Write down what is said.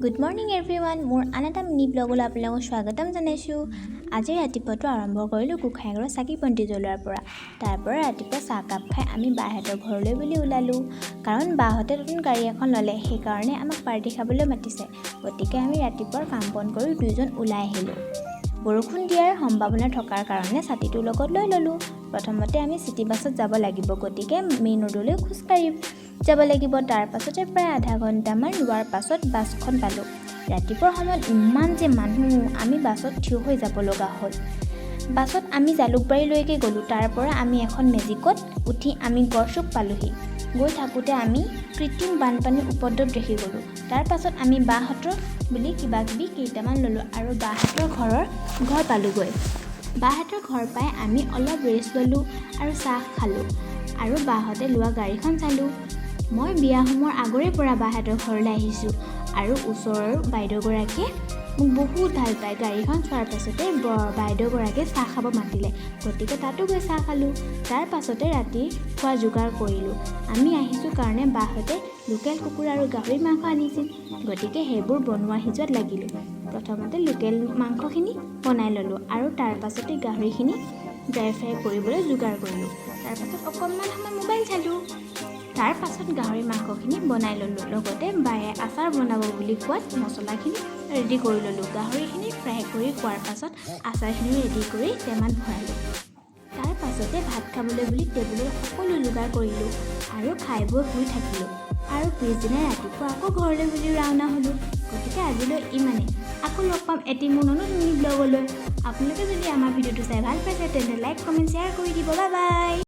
Good morning everyone, মোৰ আন এটা মিনি ব্লগলৈ আপোনালোকক স্বাগতম জনাইছোঁ। আজি ৰাতিপুৱাটো আৰম্ভ কৰিলোঁ গোঁসাই ঘৰৰ চাকি বন্তি জ্বলোৱাৰ পৰা। তাৰ পৰা ৰাতিপুৱা চাহকাপ খাই আমি বাহঁতৰ ঘৰলৈ বুলি ওলালোঁ, কাৰণ বাহঁতে নতুন গাড়ী এখন ল'লে। সেইকাৰণে আমাক পাৰ্টি খাবলৈ মাতিছে। গতিকে আমি ৰাতিপুৱাৰ কাম বন কৰি দুয়োজন ওলাই আহিলোঁ। বৰষুণ দিয়াৰ সম্ভাৱনা থকাৰ কাৰণে ছাতিটো লগত লৈ ল'লোঁ। প্ৰথমতে আমি চিটি বাছত যাব লাগিব, গতিকে মেইন ৰোডলৈ খোজকাঢ়ি যাব লাগিব। তাৰ পাছতে প্ৰায় আধা ঘণ্টামান ৰোৱাৰ পাছত বাছখন পালোঁ। ৰাতিপুৱাৰ সময়ত ইমান যে মানুহ, আমি বাছত থিয় হৈ যাব লগা হ'ল। বাছত আমি জালুকবাৰীলৈকে গ'লোঁ। তাৰ পৰা আমি এখন মেজিকত উঠি আমি গড়চুক পালোহি। গৈ থাকোঁতে আমি কৃত্ৰিম বানপানীৰ উপদ্ৰৱ দেখি গ'লোঁ। তাৰ পাছত আমি বাহঁতৰ বুলি কিবা কিবি কেইটামান ল'লোঁ আৰু বাহঁতৰ ঘৰ পালোগৈ। বাহঁতৰ ঘৰ পাই আমি অলপ ৰেষ্ট ল'লোঁ আৰু চাহ খালোঁ আৰু বাহঁতে লোৱা গাড়ীখন চালোঁ। মই বিয়া সোমোৱাৰ আগৰে পৰা বাহঁতৰ ঘৰলৈ আহিছোঁ আৰু ওচৰৰ বাইদেউগৰাকীয়ে মোক বহুত ভাল পায়। গাড়ীখন চোৱাৰ পাছতে বাইদেউগৰাকীয়ে চাহ খাব মাতিলে, গতিকে তাতো গৈ চাহ খালোঁ। তাৰ পাছতে ৰাতি খোৱা যোগাৰ কৰিলোঁ। আমি আহিছোঁ কাৰণে বাহঁতে লোকেল কুকুৰা আৰু গাহৰি মাংস আনিছিল, গতিকে সেইবোৰ বনোৱা সিজোৱাত লাগিলোঁ। প্ৰথমতে লোকেল মাংসখিনি বনাই ল'লোঁ আৰু তাৰ পাছতে গাহৰিখিনি ড্ৰাই ফ্ৰাই কৰিবলৈ যোগাৰ কৰিলোঁ। তাৰপাছত অকণমান সময় মোবাইল চালোঁ। তাৰ পাছত গাহৰি মাংসখিনি বনাই ল'লোঁ। লগতে বায়ে আচাৰ বনাব বুলি কোৱাত মছলাখিনি ৰেডি কৰি ল'লোঁ। গাহৰিখিনি ফ্ৰাই কৰি হোৱাৰ পাছত আচাৰখিনি ৰেডি কৰি টেমাত ভৰালোঁ। তাৰ পাছতে ভাত খাবলৈ বুলি টেবুলত সকলো যোগাৰ কৰিলোঁ আৰু খাই বৈ শুই থাকিলোঁ আৰু পিছদিনা ৰাতিপুৱা আকৌ ঘৰলৈ বুলি ৰাওনা হ'লোঁ। গতিকে আজিলৈ ইমানেই। আকৌ লগ পাম এটি মোৰ নতুন মিনি ব্লগলৈ। আপোনালোকে যদি আমাৰ ভিডিঅ'টো চাই ভাল পাইছে, তেন্তে লাইক, কমেণ্ট, শ্বেয়াৰ কৰি দিব। Bye bye.